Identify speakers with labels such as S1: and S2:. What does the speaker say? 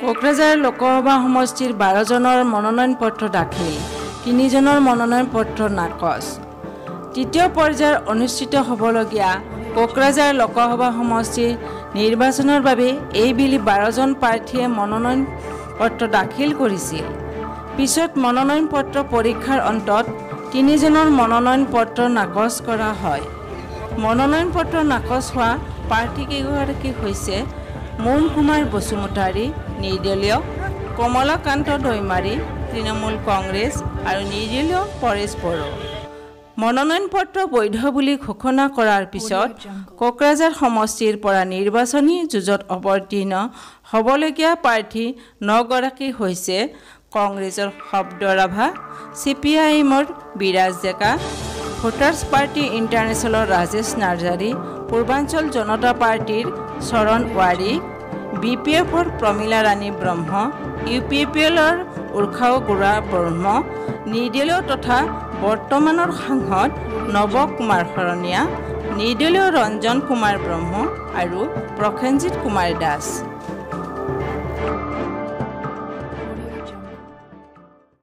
S1: কোকৰাঝাৰ লোকসভা সমষ্টিৰ 12জনৰ মনোনয়ন পত্ৰ দাখিল, 3জনৰ মনোনয়ন পত্ৰ নাকচ। তৃতীয় পৰ্যায়ৰ অনুষ্ঠিত হ'বলগীয়া কোকৰাঝাৰ লোকসভা সমষ্টিৰ নিৰ্বাচনৰ বাবে এইবেলি 12জন প্ৰাৰ্থীয়ে মনোনয়ন পত্ৰ দাখিল কৰিছিল। পিছত মনোনয়ন পত্ৰ পৰীক্ষাৰ অন্তত 3জনৰ মনোনয়ন পত্ৰ নাকচ কৰা হয়। মনোনয়ন পত্ৰ নাকচ হোৱা প্ৰাৰ্থীকেইগৰাকী হৈছে মোহন কুমাৰ বসুমতাৰী নিৰ্দলীয়, কমলাকান্ত দৈমাৰী তৃণমূল কংগ্ৰেছ আৰু নিৰ্দলীয় পৰেশ বড়ো। মনোনয়ন পত্ৰ বৈধ বুলি ঘোষণা কৰাৰ পিছত কোকৰাঝাৰ সমষ্টিৰ পৰা নিৰ্বাচনী যুঁজত অৱতীৰ্ণ হ'বলগীয়া প্ৰাৰ্থী 9গৰাকী হৈছে কংগ্ৰেছৰ শব্দ ৰাভা, চি পি আই এমৰ বিৰাজ ডেকা, ভোটাৰ্ছ পাৰ্টি ইণ্টাৰনেশ্যনেলৰ ৰাজেশ নাৰ্জাৰী, পূৰ্বাঞ্চল জনতা পাৰ্টীৰ চৰণ ৱাৰী, বি পি এফৰ প্ৰমীলা ৰাণী ব্ৰহ্ম, ইউ পি পি এলৰ উৰ্খাও গোৰা ব্ৰহ্ম, নিৰ্দলীয় তথা বৰ্তমানৰ সাংসদ নৱ কুমাৰ শৰণীয়া, নিৰ্দলীয় ৰঞ্জন কুমাৰ ব্ৰহ্ম আৰু প্ৰসেনজিৎ কুমাৰ দাস।